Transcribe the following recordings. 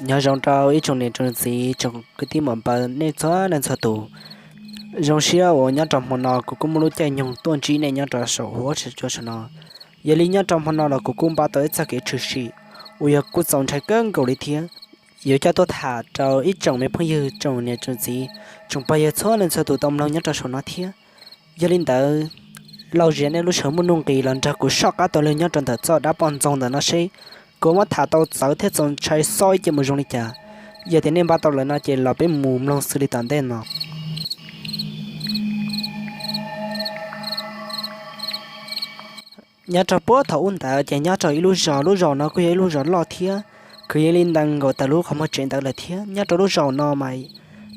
Nyob zoo rau ib tsoom niam tsoom txiv tsoom kwv tij muam npawg nej txhua leej txhua tus. Zoo siab uas nyob rau hmo no kuv kuj muaj lub caij nyoog tuaj ntsib nej nyob rau saum huab saum cua saum no. Yog li nyob rau hmo no los kuv kuj npaj tau ib txoj kev tshwm sim uas yog kuj txaus ntshai kawg nkaus li thiab, yuav coj tuaj tham rau ib tsoom me phooj ywg tsoom niam tsoom txiv tsoom pog yawg txhua leej txhua tus tau mloog nyob rau saum no thiab. Yog li ntawd, lauj zias nej lub sawv muaj nuj nqis los nrog kuv soj qab taug lw nyob rau ntawm txoj dab poj ntxoog ntawm no seb kuv muab tham tau txawv thiab txaus ntshai xob ib ce mus zoo li cas. Yog tias nej npaj tau lawm no ces los peb mus mloog xws li tom ntej no. Nyob rau puag thaum ub ntawd ces nyob rau ib lub zos, lub zos no kuj yog ib lub zos loj thiab, kwv yees li ntees nkaus tawm lub qhov muag tsev ntawd lawm thiab. Nyob rau lub zos no mas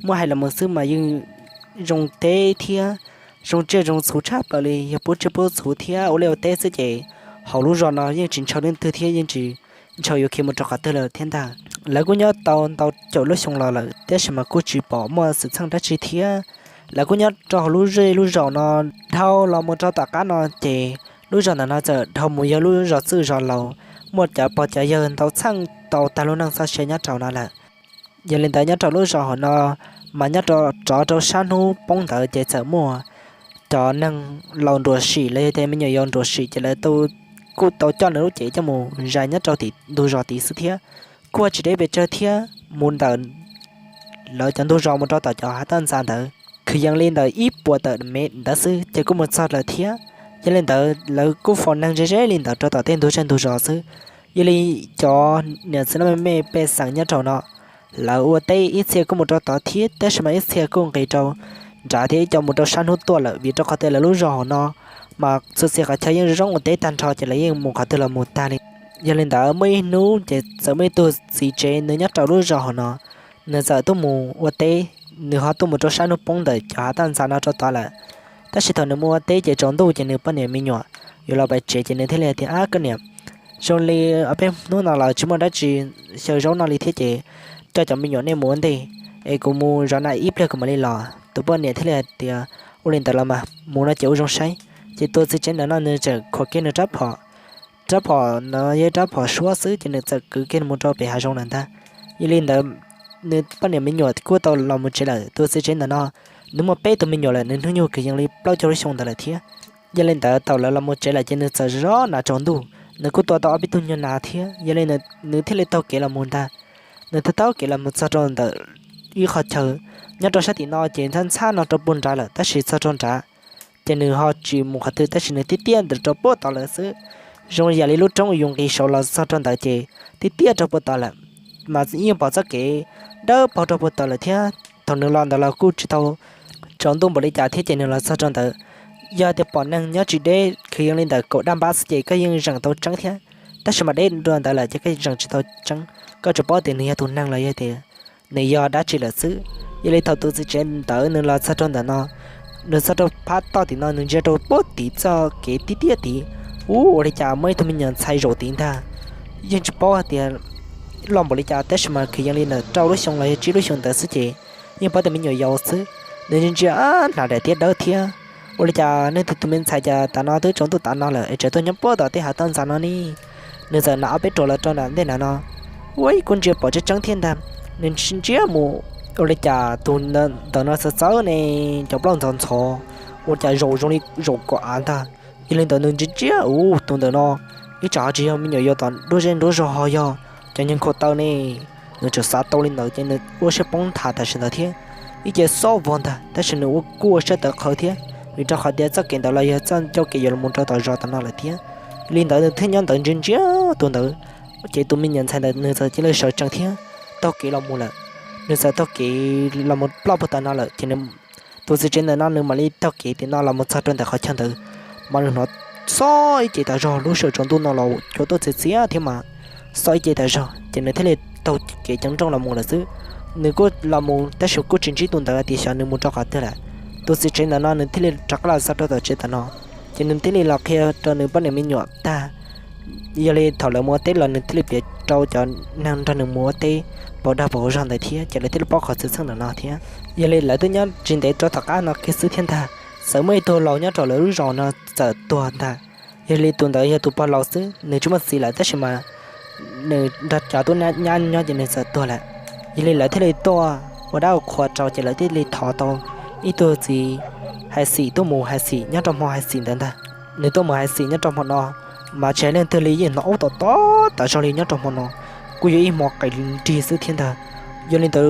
muab hais los mus xwb mas yeej zoo teb thiab zoo tsiaj zoo txhu tshaj plaws li, yog pub tsiaj pub txhu thiab ua liaj ua teb xwb ces hauv lub zos no yeej tsis ntshaw leej twg thiab yeej tsis ntshaw yuav khiav mus rau qhov twg lawm thiab ntag. Lawv kuj nyob tau ntau caum lub xyoo los lawm tab sis mas kuj tsis pom muaj xwm txheej dab tsi thiab. Lawv kuj nyob rau hauv lub zej lub zos no dhau los mus rau tom qab no ces lub zos ntawm no txawm dhau mus yog lub zos txwj zos laus, muaj cov pog cov yawg ntau txheej tau tag lub neej txoj sia nyob rau no lawm. Yog li ntawd nyob rau lub zos hauv no mas nyob rov rau sab hnub poob ntawd ces txawm muaj cov neeg laus nruam sim los yog tias me nyuam yaus nruam sim ces lawv kuj tau coj nws lub cev coj mus zais nyob rau tim ntug zos tid xwb thiab. Kuj tsis deb pes tsawg thiab, mus ntawm lawv cov ntug zos mus rau tom cov hav toj ntxas ntawd kwv yees li ntawm ib puas tawm mev ntawd xwb ces kuj mus txog lawm thiab. Yog li ntawd lawv kuj faus neeg ze ze li ntawd rau tom tej ntug zej ntug zos xwb. Yog li cov niam txiv laj mej pej xeem nyob rau no, lawv ua teb ib txhia kuj mus rau tod thiab tab sis mas ib txhia kuj nqis rau nrad thiab ib co mus rau sab hnub tuaj lawm vim rau qhov tias lawv lub zos hauv no mas txhua txhia qhov chaw yeej zoo ua teb tag nrho ces lawv yeej mus qhov twg los mus tag li. Yog li ntawd muaj ib hnub ces txawm muaj ib tug txiv tsev nws nyob rau lub zos hauv no, nws txawm tuaj mus ua teb, nws ho tuaj mus rau sab hnub poob ntawm cov hav toj ntxas no rau tod lawm. Tab sis thaum nws mus ua teb ces tsaus ntuj ces nws poj niam me nyuam yuav los pais tsev ces nws thiaj li hais tias, Ab koj niam, zoo li ob peb hnub no los tsis muaj dab tsi xyaw zaub noj li thiab ces coj cov me nyuam nej mus ua ntej es kuv mus zov nas ib pliag kuv mam li los. Tus poj niam thiaj li hais tias, Ua li ntawd los mas mus no ces ua zoo saib. Ces tus txiv tsev ntawm no nws txawm khuam kiag nws rab phom, rab phom no yog rab phom suab xwb ces nws txawm kwv kiag mus rau pem hav zoov lawm ntag. Yog li ntawd nws poj niam me nyuam kuj tau los mus tsev lawm. Tus txiv tsev ntawm no nws muaj peb tug me nyuam lawm, nws hnub nyoog kwv yees li plaub caug lub xyoo ntawd lawm thiab. Yog li ntawd thaum lawv los mus tsev lawm ces nws txawm zov nas tsaus ntuj, nws kuj tua tau ob peb tug nyuag nas thiab. Yog li nws thiaj li taug kev los mus ntag. Nws thiaj taug kev los mus txog rau ntawm ib qhov chaw nyob rau sab tim no ces ntxhab ntxhab no rau puag nrad lawm tab sis txog rau nrad ces nws ho tsis mus qhov twg tab sis nws tib tiaj ntawm rau puag tod lawm xwb. Zoo yam li lub roob yus nqis saud los txog rau ntawd ces tib tiaj rau puag tod lawm, mas yeej pom txoj kev dawb paug rau puag tod lawm thiab. Thaum nws los ntawd los kuj tsis tau tsaus ntuj npaum li cas thiab ces nws los txog rau ntawd, yog tias pom neeg nyob tsis deb kwv yees li ntawm kaum daj npab xwb ces koj yeej zeem tau tseeb thiab. Tab sis mas deb dua ntawd lawm ces koj zeem tsis tau tseeb, koj tsuas paub tias nws yog tus neeg los yog tias nws yog dab tsi lawm xwb. Yog li thaum tus txiv tsev ntawd nws los txog rau ntawm no, nws txog rau phab toj tim no nws ntsia rau puag tim txoj kev tib tiaj tid, ua li cas muaj ib tug me nyuam ntxhais zaum tid ntag. Yeej tsis paub hais tias loj npaum li cas tab sis mas kwv yees li ntawm rau lub xyoo los yog tsib lub xyoo ntawd xwb ces yeej paub tias me nyuam yaus xwb. Nws ntsia ntsia hnav daim tiab dawb thiab, ua li cas nej tus me ntxhais cas tav no twb tsaus ntuj tav no lawm es tseem tuaj nyob puag tom tej hav toj ntxas no ne? Nws txawm hnav ob peb ruam los rau nram ntej nram no, ua ib kuj ntsia pom tseeb tseeb thiab ntag. Nws ntsia mus, ua li cas tus ntawm no txawv txawv ne, cov plaub ntxhov ntxhov, ua li cas zaum zoo li zaum kom av ntag. Yog li ntawd nws ntsia ntsia, ua tus ntawm no ib tsam ho tsis yog me nyuam yaus tom nruab zej nruab zog ho yog cov nyuag nkhaus taw ne. Nws txawm xav tau li ntawd ces nws ua siab poob nthav tam sim ntawd thiab, ib ce xob vog ntag tab sis nws kuj ua siab tawv qhawv thiab vim rau qhov tias txoj kev ntawd los yog txoj ncauj kev yuav los mus rau tom zos tom no lawm thiab. Li ntawd nws thiaj nyob ntawd ntsia ntsia tus ntawd, ces tus me nyuam ntxhais ntawd nws txawm cia li sawv tsees thiab taug kev los mus lawm. Nws txawm taug kev los mus ploj puag tom no lawm ces tus txiv tsev ntawm no nws mam li taug kev tim no los mus txog rau ntawm qhov chaw ntawd, mas nws hnov xob ib ce tas zog, lub sij hawm tsaus ntuj no los cua tuaj txias txias thiab mas xob ib ce tas zog ces nws thiaj li taug kev ceev nrooj los mus lawm xwb. Nws kuj los mus tab sis kuj tsis ntsib tus ntawd tias xyov nws mus rau qhov twg lawm. Tus txiv tsev ntawm no nws thiaj li rov qab los txog rau tom tsev tom no, ces nws thiaj li los qhia rau nws poj niam me nyuam tag. Yog li thaum lawv mus ua teb los nws thiaj li piav rau cov neeg nrog nws mus ua teb pov dag pov zog ntawd thiab ces lawv thiaj li paub qhov xwm txheej ntawm no thiab. Yog li lawv twb nyob tsis ntev rau tom qab no kiag xwb thiab ntag, txawm muaj ib tug laus nyob rau lawv lub zos no txawm tuag ntag. Yog li tus ntawd yog tus pog laus xwb, nws tsis muaj txiv lawm tab sis mas nws nrog cov tub nyab nyob ces nws txawm tuag lawm. Yog li lawv thiaj li tuaj ua dab ua qhua rau ces lawv thiaj li thov tau ib tug txiv hais xim tuaj mus hais xim nyob rau hmo hais xim ntawd ntag. Nws tuaj mus hais xim nyob rau hmo no, mas tsis hais leej twg li yeej hnov aub tom tom tas zog li nyob rau hmo no, kuj yog ib hmo qaim nrig xwb thiab ntag. Yog li ntawd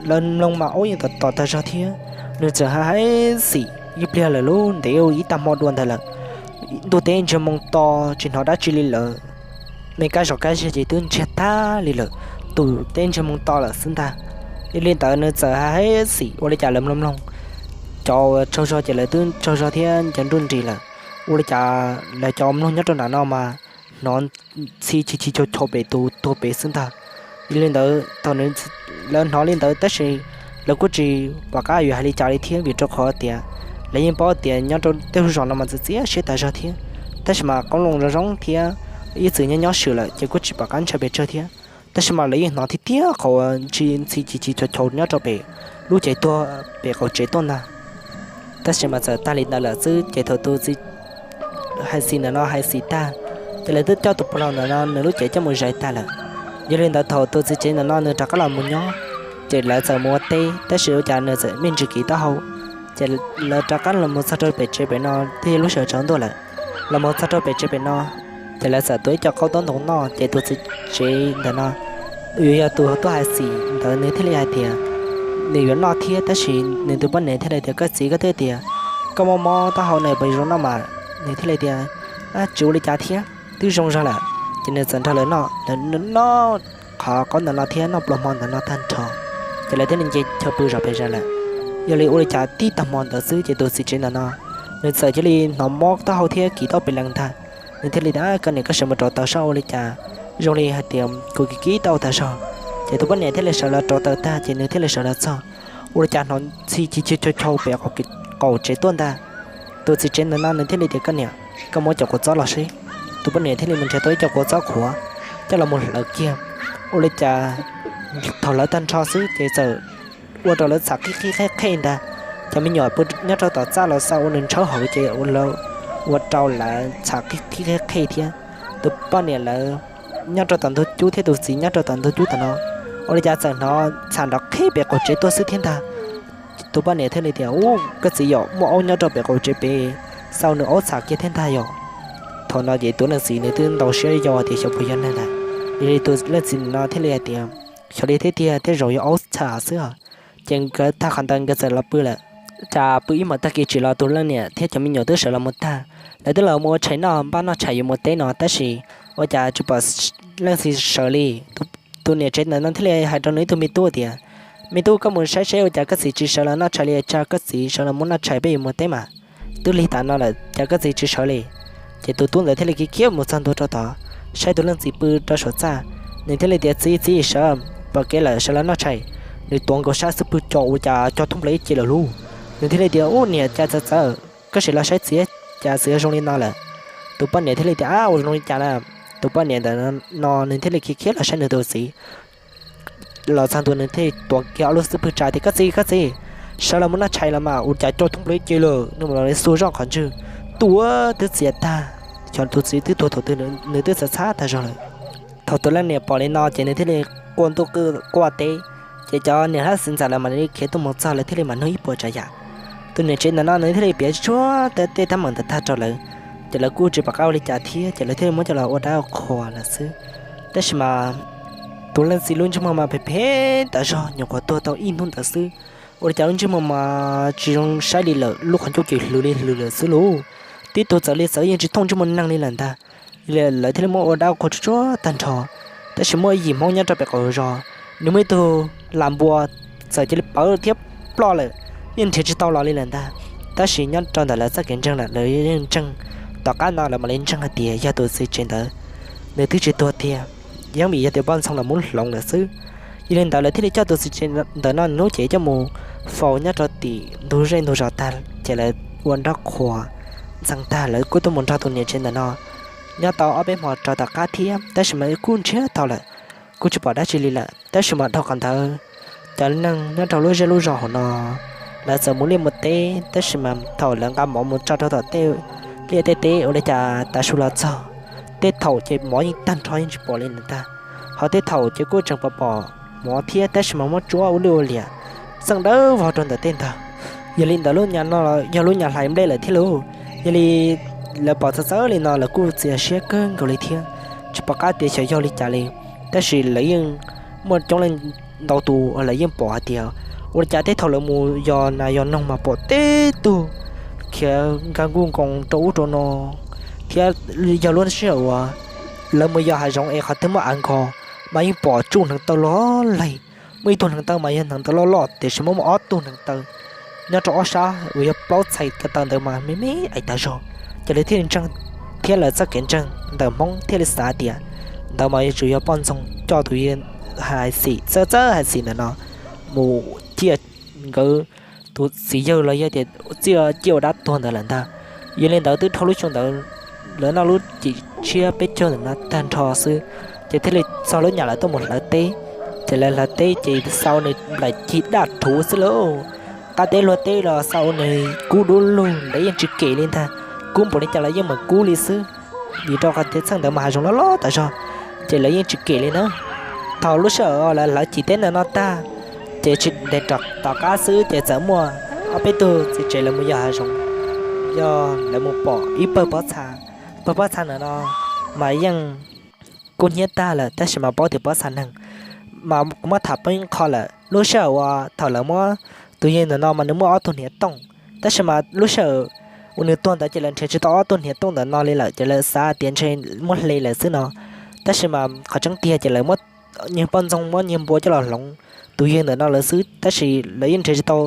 lawv mloog mas aub yeej tom tom tas zog thiab. Nws txawm hais xim ib pliag lawm lub ntev ib tag hmo dua ntawd lawm, ntuj teb ntsiag moo to, tsis hnov dab tsi li lawm. Me kab zos kab zig ces twb ntsiag tag li lawm, tus teb ntsiag moo to lawm xwb ntag. Yog li ntawd nws txawm hais xim ua li cas lawv mloog mloog, cov uas tsaug zog ces lawv twb tsaug zog thiab nco nruj nris lawm. Ua li cas lawv cov mloog nyob rau nram no mas hnov ntxhi chis chis chaus chaus pem tus tuag pem xwb ntag. Yog li ntawd thaum lawv hnov li ntawd tab sis lawv kuj tsis pom qab yuav hais li cas li thiab vim rau qhov tias lawv yeej paub tias nyob rau tej lub zos no mas txias txias siab tas zog thiab. Tab sis mas qoob loo zoo zoo thiab ib txwm nyob nyob swm lawm ces kuj tsis pom qab ntshai pes tsawg thiab. Tab sis mas lawv yeej hnov tiag tiag qhov ntxhi chis chis chaus chaus nyob rau pem lub cev tuag pem qaum tsev tuaj ntag. Tab sis mas txawm tag li ntawd lawm xwb ces thaum tus txiv hais xim ntawm no hais xim tag, ces lawv twb coj tus pog laus ntawm no nws lub cev coj mus zais tag lawm. Yog li ntawd thaum tus txiv tsev ntawm no nws rov qab los mus nyob, ces lawv txawm mus ua teb tab sis ua cas nws txawm me ntsis kiv taub hau. Ces lawv rov qab los mus txog rau pem tsev pem no twb yog lub sij hawm tsaus ntuj lawm. Los mus txog rau pem tsev pem no, ces lawv txawm tua ib co qaub taub ntoo noj ces tus txiv tsev ntawm no yuav yog tus tuaj hais xim ntawd nws thiaj li hais tias nws yuav noj thiab tab sis nws tus poj niam thiaj li tias koj txiv koj twb tias koj mob mob taub hau no puas zoo noj mas. Nws thiaj li tias tsis ua li cas thiab twb zoo zog lawm. Ces nws txawm nrog lawv noj, lawv noj qhov qaub ntawm no thiab noj pluas hmo ntawm no tag nrho, ces lawv thiaj li nce chaw pw zom pes zaws lawm. Yog li ua li cas tib tag hmo ntawd xwb ces tus txiv tsev ntawm no nws txawm cia li hnov mob taub hau thiab kiv taub pes lees ntag. Nws thiaj li tias koj niam koj sawv mus rauv taws saib ua li cas zoo li hais tias kuv kiv kiv taub hau tas zog. Ces tus poj niam thiaj li sawv los rauv taws tag ces nws thiaj li sawv los txog, ua li cas hnov ntxhi chis chis chaus chaus pem qaum tsev tuaj ntag. Tus txiv tsev ntawm no nws thiaj li tias koj niam, koj muab cov kua txob los seb. Tus poj niam thiaj li mus nrhiav tau ib co kua txob qhuav coj los mus hlawv kiag. Ua li cas thaum hlawv tag nrho xwb ces txawm ua rau lawv txham qhib qhib qhib qhib ntag. Cov me nyuam pw nyob rau tom txaj los xav ua nws ntshawb hauv ces ua rau lawv txham qhib qhib qhib qhib thiab. Tus poj niam lawv nyob rau tom ntug cub thiab tus txiv nyob rau tom ntug cub tom no, ua li cas txawm hnov txham nrov qhib pem qaum tsev tuaj xwb thiab ntag. Tus poj niam thiaj li tias u, koj txiv yom, muaj aub nyob rau pem qaum tsev pem, xav ua nws aub txham kiag thiab ntag yom. Thaum no ces tus leej txiv nws twb ntaus siab yau tias xyov puas yog neeg lawm. Yog li tus leej txiv no thiaj li hais tias xyov li thiab tiag, tej zaum yog aub txham xwb os. Ces nkawd tag qhov ntawd nkawd txawm los pw lawm. Cas pw ib hmos tag kis tsim los tus leej niam thiab cov me nyuam twb sawv los mus tag, lawv twb los mus ua tshais noj, npaj noj tshais yuav mus teb no tab sis ua cas tsis pom leej txiv sawv li. Tus niam tsev ntawm no thiaj li hais rau nws ib tug me tub tias me tub, koj mus saib seb ua cas koj txiv tsis sawv los noj tshais li, tsam koj txiv sawv los muab noj tshais peb yuav mus teb mas. Twb lig tas no lawm cas koj txiv tsis sawv li. Ces tus tub ntawd thiaj li khiav khiav mus txog ntua rau tod, saib tus leej txiv pw rau saum txaj. Nws thiaj li tias txiv, txiv sawv, pom kev lawm, sawv los noj tshais. Nws tuav nkaus sab xub pwg co ua cas co thoob plaws ib ce lawm lauj. Nws thiaj li tias u niam, cas txawv txawv, koj sim los saib txiv, cas txiv zoo li no lawm. Tus poj niam thiaj li tias a, ua zoo li cas na. Tus poj niam ntawm no nws thiaj li khiav khiav los saib nws tus txiv. Los txog ntua nws thiaj tuav kiag ob lub xub pwg tsa tias koj txiv, koj txiv, sawv los mus noj tshais los mas, ua cas co thoob plaws ib ce lawm. Nws mam li xua zoj qhov ntswg, tuag twb txias tag. Xyov tus txiv twb tuag thaum twg, nws twb txhav txhav tag zog lawm. Thaum tus leej niam pom li no ces nws thiaj li quaj ntuj quaj teb. Ces cov niam hlob txiv ntxawm lawv mam li khiav tuaj mus txog, lawv thiaj li mam nug ib puas tsav yam. Tus niam tsev ntawm no nws thiaj li piav tsuag tej teeb meem ntawd tag rau lawv, ces lawv kuj tsis pom qab ua li cas thiab ces lawv thiaj li muab coj los ua dab ua qhuas lawm xwb. Tab sis mas tus leej txiv lub ntsej muag mas phem phem tas zog, nyuam qhuav tuag tau ib hnub ntawd xwb, ua li cas lub ntsej muag mas tsis zoo saib li lawm, lub qhov ncauj ces hlws li hlws lawm xwb lauj. Tib tug txawm li txawv yeej tsis thooj ntsej muag neeg li lawm ntag. Lawv thiaj li muab ua dab ua qhuas tsuag tsuag tag nrho. Tab sis muaj ib yim Hmoob nyob rau pem qaum zos, nws muaj ib tug lam npua txawm cia li pawv thiab ploj lawm, yeej nrhiav tsis tau los li lawm ntag. Tab sis nyob rau ntawm lawv txoj kev ntseeg lawm lawv yeej ntseeg, tom qab no lawv mam li ntseeg hais tias yog tus txiv tsev ntawd, nws twb tsis tuag tiag, yeej vim yog tias poj ntxoog los muab hloov lawm xwb. Yog li ntawd lawv thiaj li coj tus txiv tsev ntawm no nws lub cev coj mus faus nyob rau tim ntug zej ntug zos tag ces lawv ua nraub qhuas ntxeev tag lawv kuj tuaj mus nrog tus niam tsev ntawm no nyob tau ob peb hmo rau tom qab thiab, tab sis mas kuj ntsiag to lawm, kuj tsis pom dab tsi li lawm. Tab sis mas dhau qhov ntawd, cov neeg nyob rau lub zej lub zos hauv no lawv txawm mus liaj mus teb, tab sis mas thaum lawv nqa mov mus tso rau tom tej liaj tej teb ua li cas tav su los txog, Tej thaum ces mov yeej tag nrho yeej tsis pom li ntag, ho tej thaum ces kuj tseem pom pom mov thiab tab sis mas muab tsuab ua lwj ua liam txeej dawb vog rau ntawm tej ntag. Yog li ntawd lub nyam no yog lub nyam hlais nplej lawm thiab lauj. Yog li lawv pom txawv txawv li no lawv kuj txias siab kawg nkaus li thiab, tsis pom qab tias xyov yog li cas li. Tab sis lawv yeej muaj coob leej ntau tus uas lawv yeej pom hais tias ua li cas tej thaum lawv mus yos nas yos noog mas pom teb tug khiav nkag nkuj nkoos rau ub rau no, thiab yog lub sij hawm uas lawv mus yos hav zoov es qhov twg muaj av nkos mas yeej pom tsuj hneev taw loj laig. Muaj ib tug hneev taw mas yog hneev taw loj loj tiam sis muaj muaj ob tug hneev taw nyob rau ob sab uas yog plaub txhais ko taw ntawd mas me me ais tas zog. Ces lawv thiaj li ntseeg, thiab lawv txoj kev ntseeg ntawm Hmoob thiaj li xav tias ntawd mas yuav tsum yog poj ntxoog coj tus yawg hais xim txawj txawj hais xim ntawm no mus ciaj nkawd tus txiv yawg los yog tias txij ciaj ua dab tuag ntawd lawm ntag. Yog li ntawd twb dhau lub xyoo ntawd lawv noj lub cim tshiab peb caug ntawm no tag nrho xwb, ces thiaj li txog lub nyam lawv tuaj mus hlawv teb. Ces lawv hlawv teb ces xa ua nws nplaim cig daj rhuv xwb lauj. Qab teb luag teb los xa ua nws kub dub lug ntev yeej tsis kem li ntag, kub npaum li cas los yeej meem kub li xwb, vim rau qhov tias txheej ntawd mas hav zoov loj loj tas zog, ces lawv yeej tsis kem li na. Thaum lub sij hawm lawv hlawv cim teb ntawm no tag, ces tsis ntev rov tom qab xwb ces txawm muaj ob peb tug txiv tsev lawv mus yos hav zoov, yog lawv mus pom ib pawg pob txha. Pawg pob txha ntawm no mas yeej kub hnyiab tag lawm tab sis mas paub tias pob txha neeg. Mas kuv muab tham peb qho lawm, lub sij hawm uas thaum lawv muab tus yawg ntawm no mas nws muaj ob tug hniav tooj, tab sis mas lub sij hawm uas nws tuag ntawd ces lawv nrhiav tsis tau ob tug hniav tooj ntawm no li lawm ces lawv xav tias ntshe muab hle lawm xwb no. Tab sis mas qhov tseeb tiag ces lawv muab, niag poj ntxoog muab niag npua coj los hloov tus yawg ntawm no lawm xwb, tab sis lawv yeej nrhiav tsis tau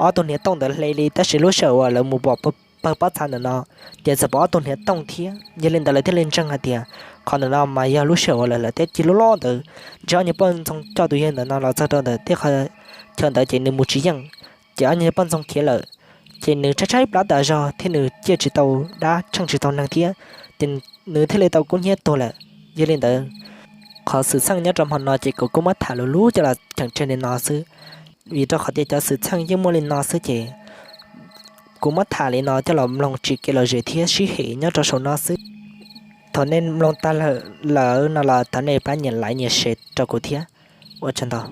ob tug hniav tooj ntawd hle li. Tab sis lub sij hawm uas lawv mus pom pawg pob txha ntawm no ces txawm pom ob tug hniav tooj thiab. Yog li ntawd lawv thiaj li ntseeg hais tias qhov ntawm no mas yog lub sij hawm uas lawv hlawv teb cig loj loj ntawd, ntshe ob niag poj ntxoog coj tus yawg ntawm no los txog rau ntawm tej qhov chaw ntawd ces nws mus tsis yeej, ces ob niag poj ntxoog khiav lawm, ces nws tshaib tshaib plab tas zog thiab nws ciaj tsis tau dab tsheej tsis tau neeg thiab, ces nws thiaj li tau kub hnyiab tuag lawm. Yog li ntawd, qhov xwm txheej nyob rau hmo no ces kuv kuj muab tham lus lub coj los cheem tseg li no xwb, vim rau qhov tias cov xwm txheej yeej muaj li no xwb ces kuv muab tham li no coj los mloog tsim kev lom zem thiab sib hem nyob rau saum no xwb. Thaum nej mloog tag lawm no los thov nej pab nias like nias share rau kuv thiab. Ua tsaug ntau.